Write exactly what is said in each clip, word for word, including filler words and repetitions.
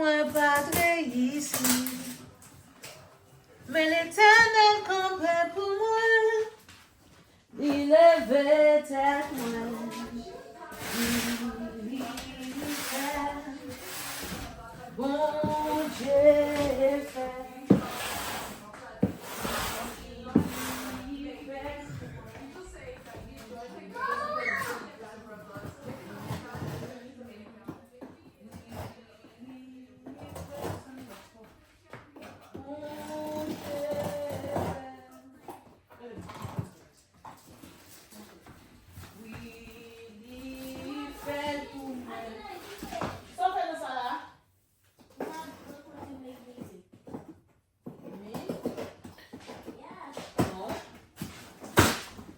Mwen pa t reyisi, men Letènèl kanpe pou mwen. Li leve tèt mwen, li fè, Bondye fè. Wi, li fè l pou mwen. Sa w fè nan sa la? Wi. Non.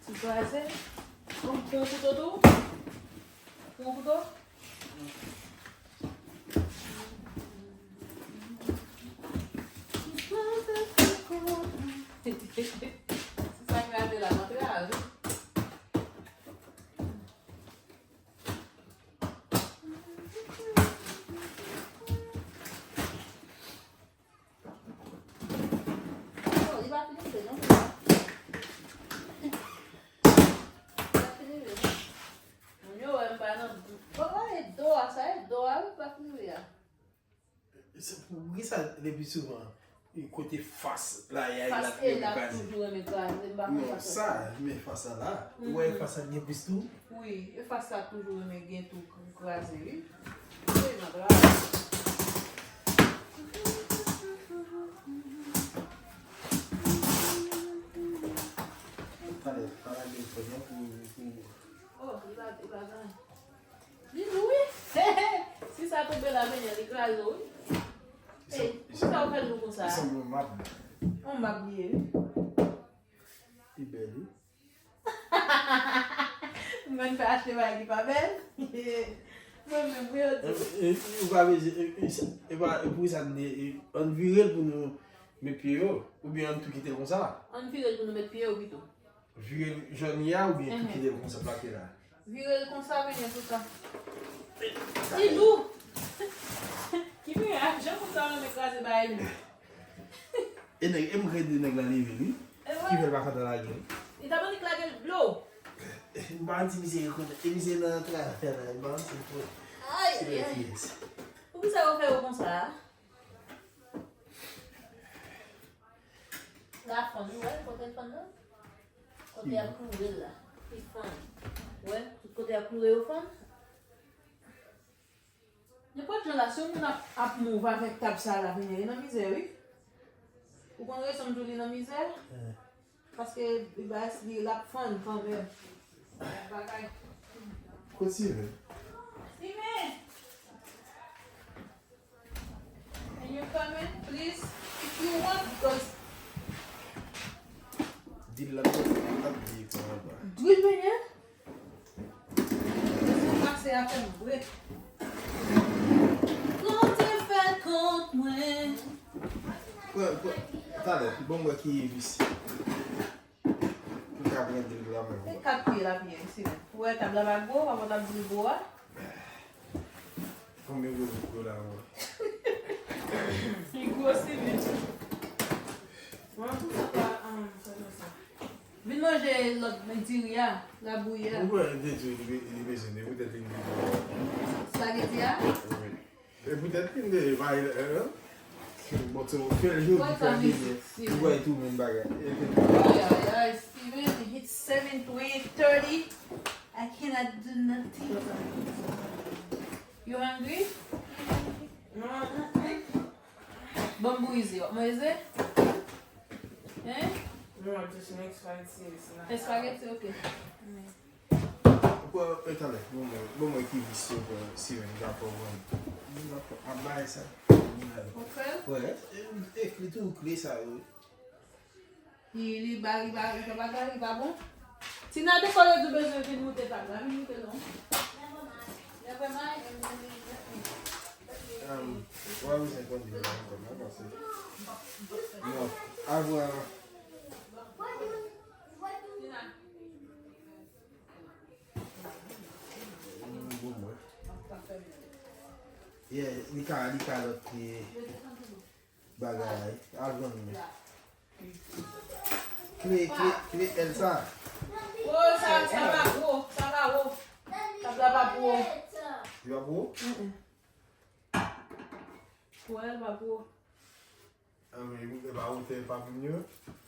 Ti kraze. Ou pran kouto tou? Pran kouto? Si sa kraze la, m ap rale. Oh, li pa fin rive, non, li pa. Li pa fin rive, non. Moun yo wè m pa nan, pa, pa e do a, sa e do a, wi, pa fin rive a. Se pou ki sa, le pi souvan, kote fas la, y a, fas la, e la toujou renmen kraze, m pa konn sa. Non, sa, men fas la la. Ou wè, fas la gen plis tou? Wi, e fas la toujou renmen gen tou kraze, wi. Wi, m ap travay. Talè, talè gen fè non pou, pou. Oh, li pa, li pa gen. Li lou, wi. Si sa tonbe la, menm li kraze, wi. Ey, poukisa ou fè l lou konsa? Li sanble yon mab. Yon mab li ye, wi. Li bèl, wi. Mwen fè achte bagay ki pa bèl. Mwen menm, wi, yo di. E, e, ou pa bezwen, e, e, e pa, e pou sa, e, e, ann vire l pou nou met pye yo, oubyen ann tou kite l konsa? Ann vire l pou nou met pye yo pito. Vire l jòn li a oubyen tou kite l konsa plake la? Vire l konsa, men gen pou sa. Li lou. Ki miracle, jan moun sa renmen kraze bagay lou. E nèg, e m kredi nèg la leve l, wi. Ki fè l pa kontan lage l. Li ta mande k lage l blo. M pa anti misye rekonèt. E misye nan travay la, m pa anti l. Ay, ay, ay. Poukisa yo fè yo konsa a? La fann, ou wè kote l fann nan? Kote y ap kloure l la. Li fann. Ou wè, tout kote y ap kloure yo fann. Nenpòt jan la, si yon moun ap, ap move avèk tab sa la, vini, li nan mizè, wi. Ou konn rezon m di w li nan mizè? Paske li ba, li, l ap fann kanmenm. Bagay. Kot Steven? Steven! Can you come in, please? If you want, because Dil la, l ap bliye kò anba. Dil menye? Sa pase a fè m vre. Bondye fè kont mwen. Pran, pran, talè, ban m wè ki vis. Pou ka pran dil la menm. E kat pye l ap ye, isi menm. Ou wè tab la pa gwo, papa t ap di l gwo a. Konbyen gwo bout gwo la, mwen? Li gwo, si li. Mwen, pou sa pa, um, sa nan sa. Vin manje lòt, men diri a, labouyi a. Ou wè, li te di li be-, li bezwen de poutèt li vin. Spaghetti a? Wi. E poutèt li de bay, hein? Bon, se ou fè l jodi, fè l jodi. Ou wè tou menm bagay. Ay, ay, ay, Steven, it's seven three thirty. I cannot do nothing. You hungry? Bon, bouyi ze, w ap manje ze? Hein? No, just next spaghetti. Spaghetti, ok. Ou pran, e, talè, bon, mwen, bon, mwen ki vis yo pran, si mwen dakò, bon. Mwen dakò, ap bay sa. Ok. Wè, e, ekri tou kle sa yo. Li, li ba, li ba, li ba, li ba bon. Tina, de fwa yo di bezwen vin moute tab la, vin moute non. Never mind. Never mind. Um, why we say continue? Non, avan. Tina. Mm, bon, mwen. Yeah, li ka, li ka lòt, eh, bagay. Al jwenn li. Kle, kle, kle L sa. O, sa, sa pa gwo, sa pa gwo. Tab la pa pou ou. Li pa pou ou? Mm-mm. Pou L pa pou ou. Ah, men, e pa wotè, e pa moun yo.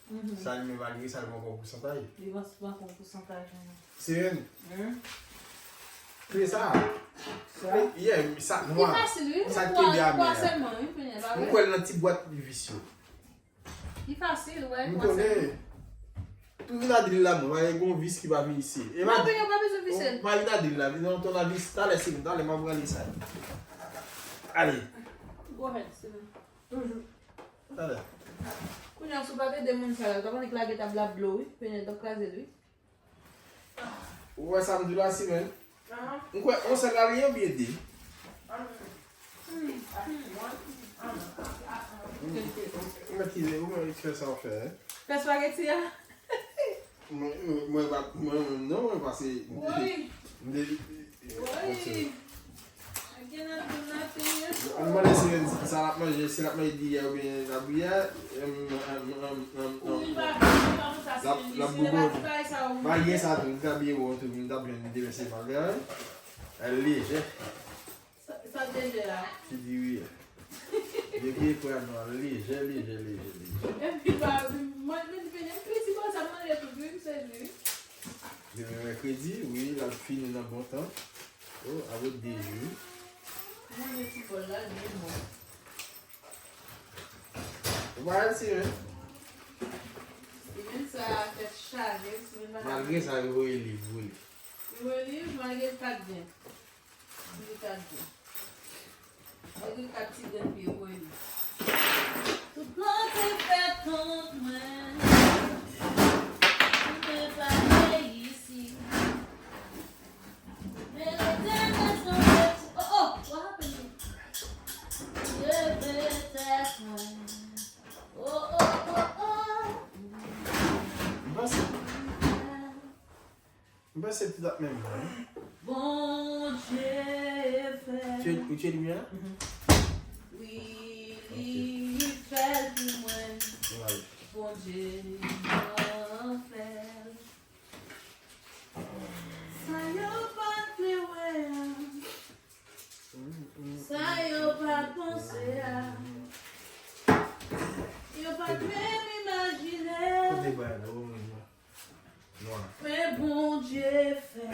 Mhm. Sa li menm, malgre sa, li pran pou pousantaj. Li pran, pran pou pousantaj, non. Seren. Hmm? Kle sa. Sa? Kle, yeah, sa, nwa. Li fasil, wi. Sa ki byen a men. Twa sèlman, wi, penyen, pa vre? Mwen kwè l nan ti bwat vis yo. Li fasil, wè, m twa konnen. Sèlman. Tou vin a di l la, mwen, pa gen yon vis ki pa vin isi. E non, pa, men yo pa bezwen vis. Pa vin a di l la, vin nan ton la vis, talè, se talè, m ap rale sa. Ale. Go ahead, Steven. Talè. Kounye a, si w pa t ede moun sa la, w t ap annik lage tab la dlo, wi. Penyen t ap kraze l, wi. Ou wè sa m di w la, Steven? M kwè, yon sèl la, li oubyen de? Ou mèt ki, ou mèt fè sa w fè, hein? Fè spaghetti a? Mwen, mwen, mwen pa, mwen, mwen, non, mwen pase. Wi. M de, wi. An mande si sa l ap manje, si l ap manje griyè oubyen labriyè. Em, em, em, em, em. Ou vin pa, ou vin pa konsa, l ap, Steven, l ap si l pa ti bagay sa, ou vin. Bagay sa tou, li ta byen bon tou, li ta byen, li te mèsi bagay. Lejè. Sa, sa te lejè a? Ti diri a. Depi ekwè a nou al lejè, lejè, lejè, lejè. Epi pa, mwen, mwen di Penyen, m plezi bò sa, m manje tout, wi, m sezi, wi. Demen mèkredi, wi, l ap fini nan bon tan. O, avèk de jou. M manje ti bòl la, l byen bon. Ou pa al si, wi. Steven sa, tèt chaje, Steven pa. Malgre sa, yo voye liv, wi. Yo voye liv, malgre l pa t byen. Li ka di. Li ka ti grenn pye voye li. Tout plan te fèt kont mwen. Pou mwen pa reyisi. Men Letènèl tonbe pou, oh, oh, what happened? Leve tèt mwen. Oh, oh, oh, oh. M panse. M panse tout ap menm jan, wi. Bondye fè. Ou tye, ou tye limyè a? Mhm. Wi, li fè l pou mwen. Bondye an fè l. Sa yo pa t vle wè a. Sa yo pa t panse a. Yo pa t menm imajine. Kote bay la, ou menm la? Nwa. Men Bondye fè.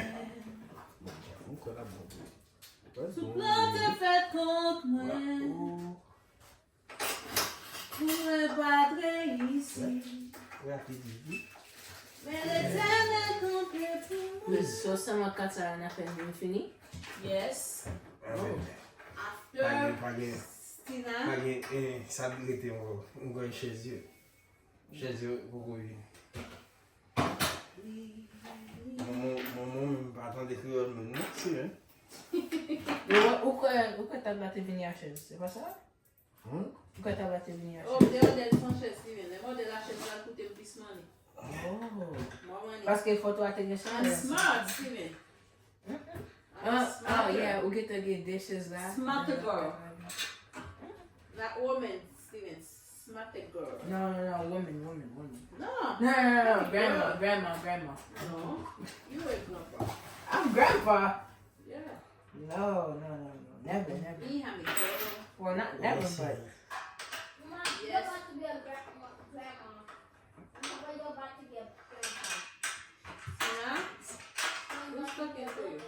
Ou kwè la bon. Tout plan te fèt kont mwen. Pou mwen pa t reyisi. Men Letènèl kanpe pou mwen. Sèlman kat sa a n ap fè nou fini? Yes. After pa gen, pa gen, Stina. Pa gen, eh, sa rete yon, yon grenn chèz yo. Chèz yo poko vini. Manman, manman menm pa tande kreyòl menm non, si, hein. Ou, ou kwè, ou kwè tab la te vini a chèz, se pa sa? Hmm? Ou kwè tab la te vini a chèz? Oh, m te mande l san chèz, si, men lè m mande l a chèz la, l koute m plis money. Oh. More money. Paske foto a te gen chèz. I'm smart, si, men. Ah, ah, yeah, ou gentan gen de chèz la. Smart girl. Not woman, Steven. Smart girl. No, no, no, woman, woman, woman. No. No, no, no, no, grandma, grandma, grandma. No. You a grandpa. I'm grandpa. Yeah. No, no, no, no. Never, never. Me, I'm a girl. Well, not never, but. Mama, you're about to be a grandma. Grandma. Tina, who's talking to you?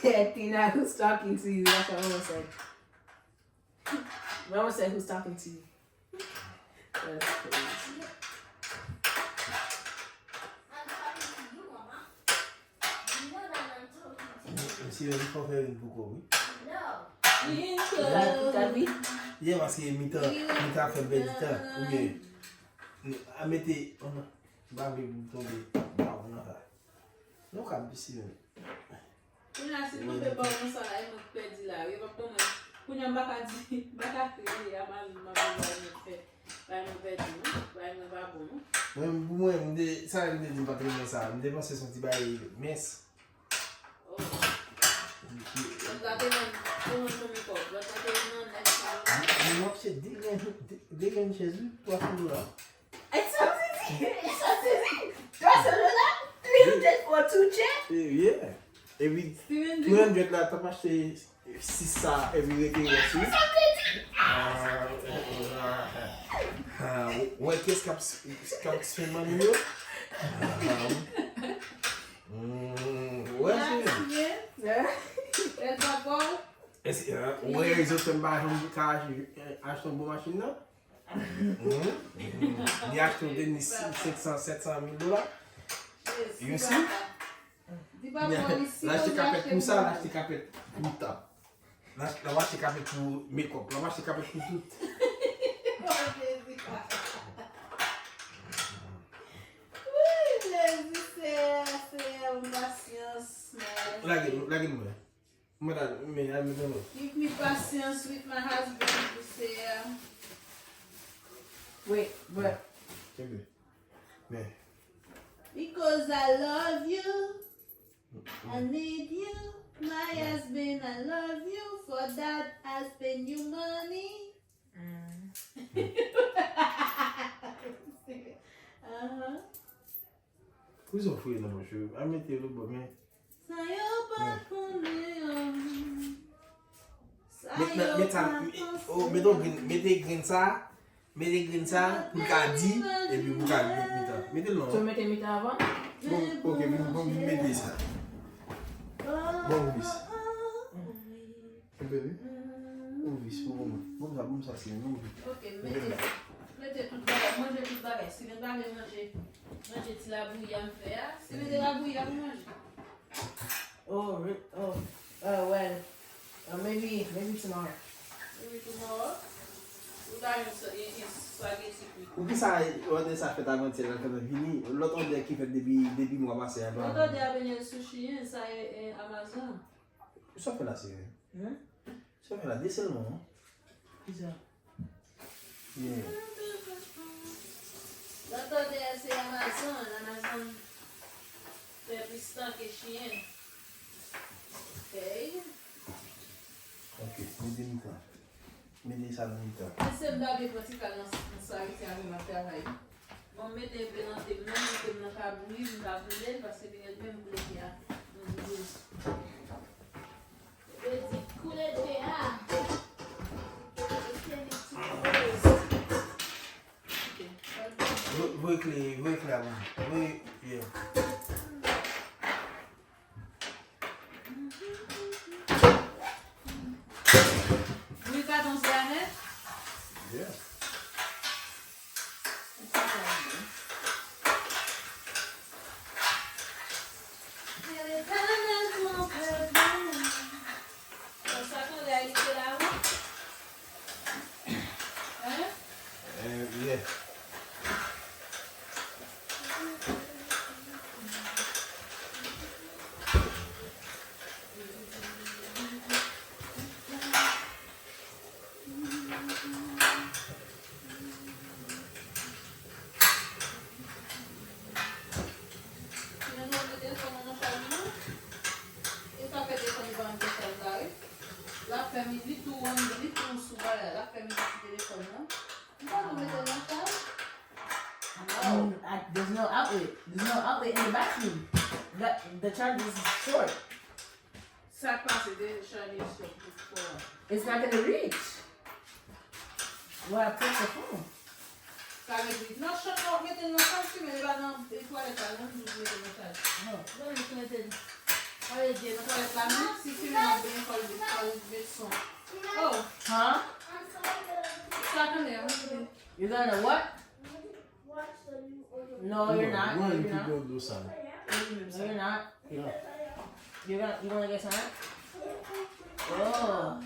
Yeah, Tina, who's talking to you? That's what Mama said. Mama said, "Who's talking to you?" That's crazy. Msye, li fò fè youn pou kò, wi. Li ka, li ka, wi. Yeah, paske mitan, mitan ap fè m pèdi tan. Oubyen, a mete, m pa vle pou m tonbe ba ou nan sa. Non, ka bisi menm. Kounye a, si m tonbe ba ou nan sa la, e mwen k pèdi la, wi, e p ap ban mwen. Kounye a, m pa ka di, m pa ka kriye a Marie, m ap di, bay mwen fè, bay mwen pèdi, non, bay mwen pa bon, non. Mwen, pou mwen, m te, sa m te di, m pa te renmen sa, m te panse se yon ti bagay mens. Oh. Lòt la te menm. Ou nan fè makeup, lòt la te nan nèg sa yo. Mwen ap se de grenn, de, de grenn chèz, wi, twa san dola. Expensive! Expensive! Twa san dola? Three hundred for two chair? Yeah. Epi, Steven three hundred la, t ap achte sis sa, epi rete rès, wi. Wè, kès k ap, k ap spend money yo? Wè, se. Bèl papa. Wè, rezon fè m pa janm ka achte yon bon machin nan. Li achte yon tenis senk san, sèt san mil dola. You see? L achte kapèt pou sa, l achte kapèt pou tap. L ap achte kapèt pou makeup, l ap achte kapèt pou tout. Wi, Jezi, Seyè, Seyè, pasyans, mèsi. Lage, lage mwen. Mwen ta, men al met anlè. Give me patience with my husband, Seyè. Wait, but Kenbe. Men. Because I love you, I need you, my husband, I love you, for that I spend you money. Uh-huh. Poukisa w fouye nan pòch yo? A mete lòt bò, men. Sa yo pa konnen an. Sa Met, yo met sa, pa oh, mete yon grenn, mete grenn sa, mete grenn sa, pou l ka di, epi pou l ka met mitan. Mete l non. So mete mitan avan? Bon, ok, bon, bon, mete sa. Bon, vis. Kenbe wi. Bon, vis, bon, bon. Bon, sa, bon, sa, se yon vis. Ok, mete, mete tout bagay, manje tout bagay. Si mwen pa vle manje, manje ti labouyi a m fè a. Si mete labouyi a pou manje. Oh, re- oh, uh, well, uh, maybe, maybe tomorrow. Maybe tomorrow. Ou ta yon sa- yon- yon spaghetti quick. Poukisa òdè sa fèt avantyè la, kanmenm vini? Lòt òdè ki fèt depi, depi mwa pase a, pa. Lòt òdè a vini sushi, hein, sa e, e Amazon. Sa fè la, se. Hmm? Sa fè la, desann non. Kisa? Yeah. Lòt òdè a se Amazon, Amazon fè plis tan ke chiyen. Ok. Ok, mete mitan. Mete sa nan mitan. Mesye m ta vle pran ti kal nan, nan sa isi a pou m ap travay. Bon, m mete enpe nan te m nan, pou te m nan ka bouyi, m ka boule l, paske li ret menm koule te a. Mwen di boule. Yo di koule te a. Yo tell it to boys. Ok. Voye kle, voye kle a ban mwen. Voye, yeah. Wi, katon se a nèt? Yeah. Sa tande a kite la wi? Hein? Eh, yeah. Sinon, nou mete telefòn nan nan chaj nou. E sa fè telefòn li pa antre chaj la, wi. L ap fè m, li tou, li tou sou bagay la. L ap fè m sou telefòn nan. M pa konn mete l nan chaj. Mm, I- there's no outlet. There's no outlet in the bathroom. The, the charger is short. Sa k pase, dechaje sou pou fò a. It's not gonna reach. Well, I press the phone. Sa vle di, nan chanm nan, w ap mete l nan chaj, wi, men li pa nan twalèt la, non, li mete l nan chaj. No. Bon, li mete l. Sa vle di, nan twalèt la, menm si fimen ap benyen, fò l, fò l met son. Oh, Huh? sa tande a, mwen tande. You're gonna what? No, you're not. No, you're not. No, you're not. You're gonna, you wanna get some? Oh.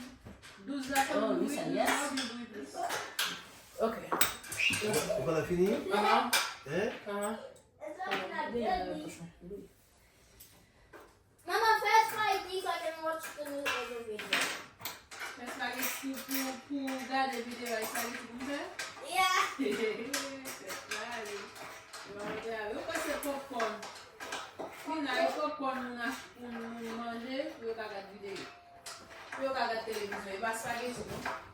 Douz la, Oh, you said yes? Okay. Ou pa nan fini? Uh-huh. Hein? Uh-huh. Mama, fè spaghetti so I can watch the new Ozo video. Fè spaghetti pou, pou gade videyo a, spaghetti pou m fè? Yeah. Fè spaghetti. Yo pa mete a, yo panse popcorn. Fina, e popcorn moun ach-, moun, moun manje, pou yo ka gade videyo. Pou yo ka gade tele. Spaghetti, non?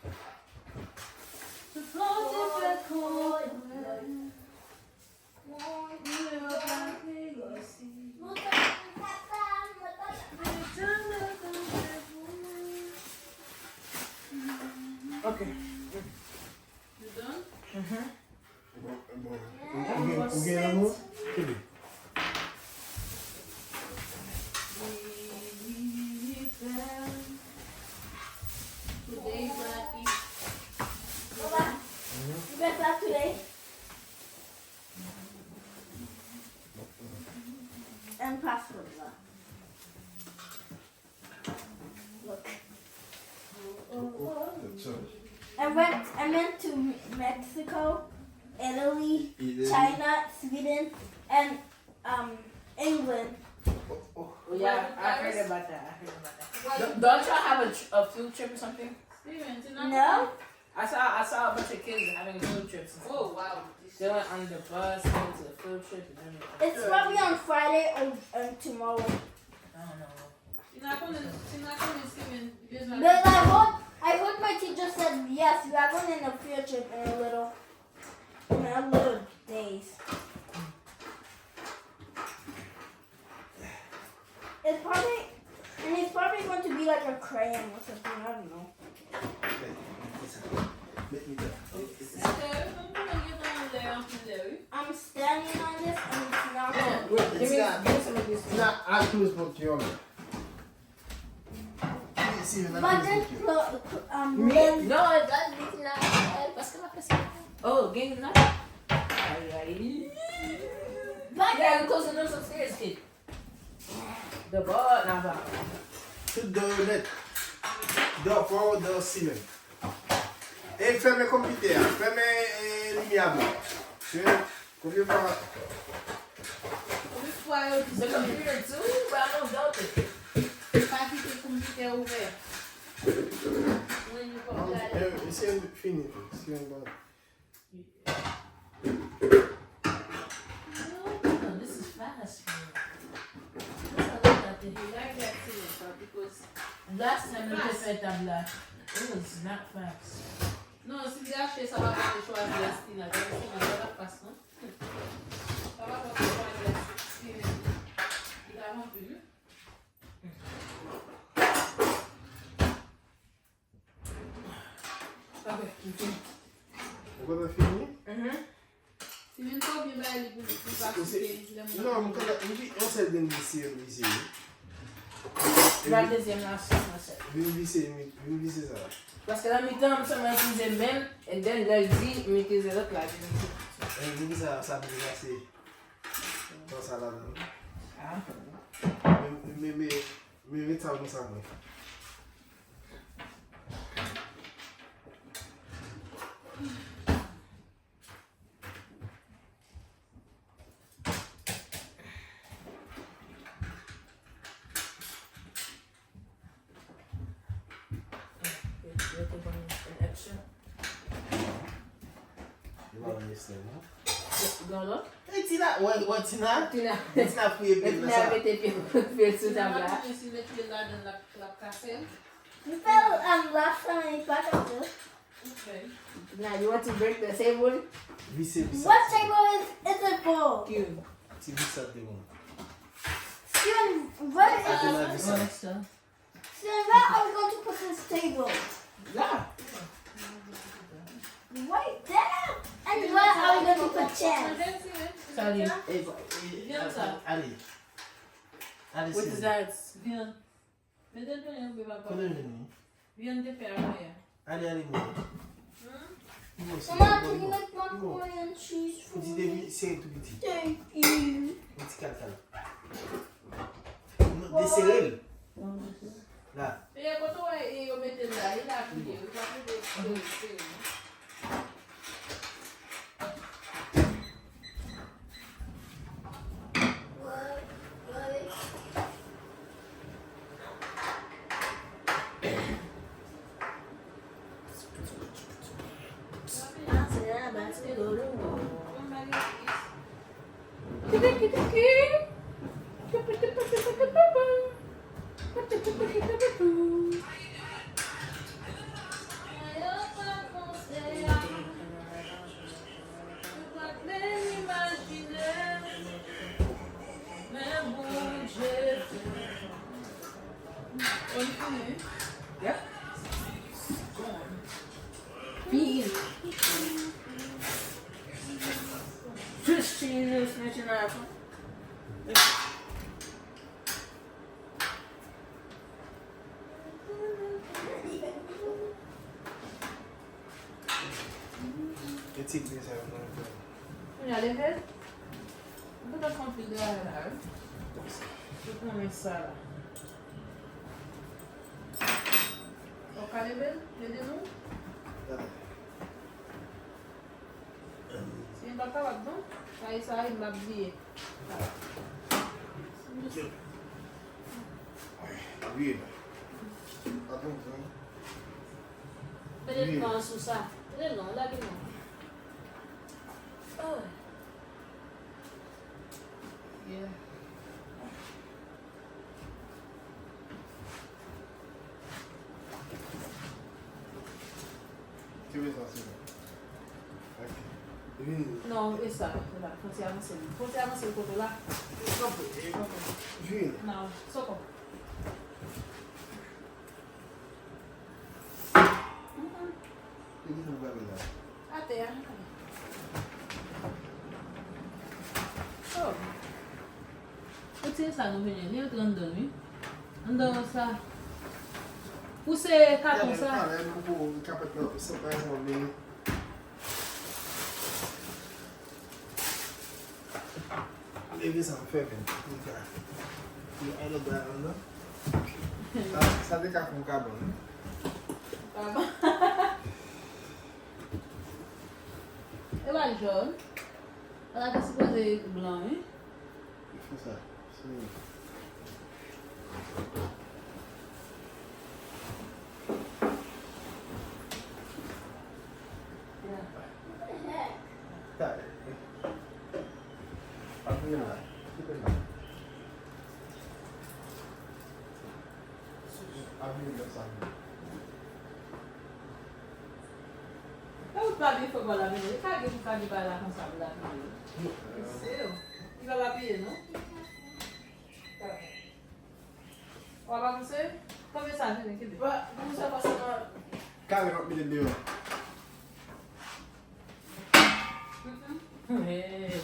Ok. You done? Mhm. Bon, bon. Ou gen, ou gen lanmou? Kebe. Today, Blacky. Papa, you best laugh today. And password la. Look. I went, I went to Mexico, Italy, China, Sweden, and um, England. Yeah, I heard about that. I heard about that. Don't, don't y'all have a, tr- a field trip or something? Steven, ti nan No, I saw I saw a bunch of kids having field trips. And stuff. Oh wow. They went on the bus, they went to the field trip and everything. It's probably on Friday or, or tomorrow. I don't know. Ti nan konnen, ti nan konnen Steven bezwen. But I hope, I hope my teacher said yes. We are going on a field trip in a little, in a little days. It's probably, and it's probably going to be like a crayon or something. I don't know. I'm standing on this and it's not. Give me, give me some of this. Tina, ask who's book you on. But then, um, then. No, that is not. Paske m ap fè sa. Oh, gen nan. Ay, ay. But yeah, because you know some serious kid. Debò nan ba. Tout dò yo nèt. Dò fò, dò simen. E fèmen konpitè a, fèmen limyè a blan. Konbyen fwa? Konbyen fwa yo di sa? The computer too, but I don't doubt it. Pa kite konpitè ouvè. Mwen, nou pa gade. Eseye fini tou, si yon bò. Last time nou te fè tab la, it was not fast. Non, si li achte sa pa pote chwazi Astina, gade Astina, sa pa fas non. Sa pa pote chwazi Astina. Li ka anpil wi. Ok, m fini. Ou kontan fini? Mhm. Steven, fò w byen bay li pou li pa kite lè moun ap manje. Non, m kontan, m di yon sèl grenn visye, visye. Ba dezyèm la, sa, sa, sa. Vin visye, vin visye sa la. Paske nan mitan, m sèlman itilize menm, and then lè l di, m itilize lòt la, vin visye. E, vin visye sa, sa vin pase. Pran sa ladan. Ah. Men, men, men, men met sa konsa mwen. Yo te ban nou an action. Yo pa ban nou sèl non. Gen lòt? E Tina, wè, wè Tina? Tina. Tina fouye pye l nan sa. Tina mete pye, pye l sou tab la. Tina mete pye l ladan l, l ap, l ap kase l. Li fè l, um, last time, li pa kase l. Okay. Now you want to break the table? Vise, vise. What table is, is it for? Cube. Ti vise sa te bon. Steven, what is it? Steven, where are we going to put this table? La. Right there? And where are we going to put chairs? Sali. E, e, ale. Ale, Steven. What is that? Vyann. Mete l tounen oubyen pa pa. Kote l vini? Vyann te fè a mwen yè. Ale, ale, mwen. Mama, can you make macaroni and cheese for me? Ti depi, sere tou piti. Thank you. Yon ti kalkal. Non, desere l. La. E kote w wè e yo mete l la, e la pou l ye. Ou pa mete sere, sere, non. Peas. Just Jesus, mention that. E ti gri sa yo mwen fè. Kounye a leve l. Mwen te fè anpil travay la, wi. Ou konnen sa la. Ou ka leve l? Ede nou? Gade. Si m pa kapab non, sa e sa e m ap bliye. Bliye. Pa pran tan. Mete dlo an sou sa. Mete dlo an, lage dlo an. Ah. Yeah. Kenbe sa, silvouplè. Ok. Vini. Non, e sa, la, fon ti avanse li. Fon ti avanse li kote w la. Kanpe, e kanpe. Vini. Non, soko. Mm-mm. E ki sa w pral la? Atè a. Oh. Ou tire sa nou vini, li antre anndan, wi. Anndan sa. Pouse katon sa. Talè, talè, nou pou kapèt nan, sa pa sa vini. Leve sa, m fèmen. M ka. Yo, alò, ba, alò. Sa, sa te ka fè yon kabann, wi. Kabann. E pa jòn. Ala te sipoze blan, wi. Fè sa. Se Apre la. Kite la. Apre la sa. Sa ou pa gen fò pa la vini. Li pa gen pou ka gen bagay la konsa pou la vini. Se yo. Li pa pa peye non. W ap avanse? Konbyen sa vini, kenbe? Ba, pou sa pase nan. Kare m ap mete deyò. Mm-mm. Hey.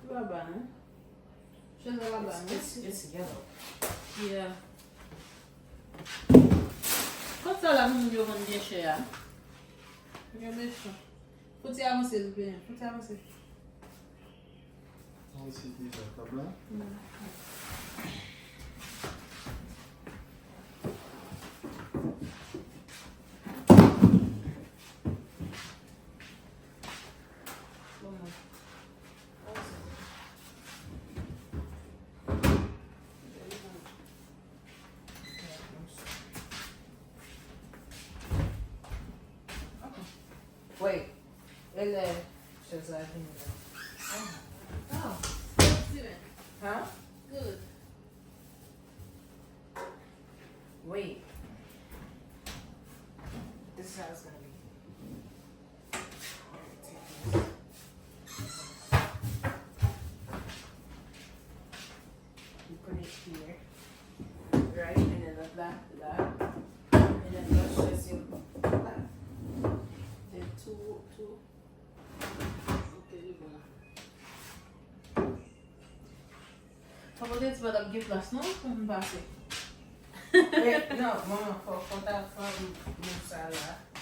Laba, non? Chèz la laba, non? It's, it's, it's yellow. Yeah. Kot sa la moun yo vann byen chè a? Yo mechan. Fouti avanse, Lupin. Fouti avanse. Avanse deja, tab la. Mm. Bon, mwen. Wait. E lè chèz la vini la? Ah. Steven. Huh? Good. Wait. This is how it's gonna be. You put it here, right? And then the black, black, and then the chèz yo la. Then two, two. Ok, li bon la. Papa te di pa t ap gen plas non pou m pase. Eh, non, manman, fò, fò ta, fò m, m sa la.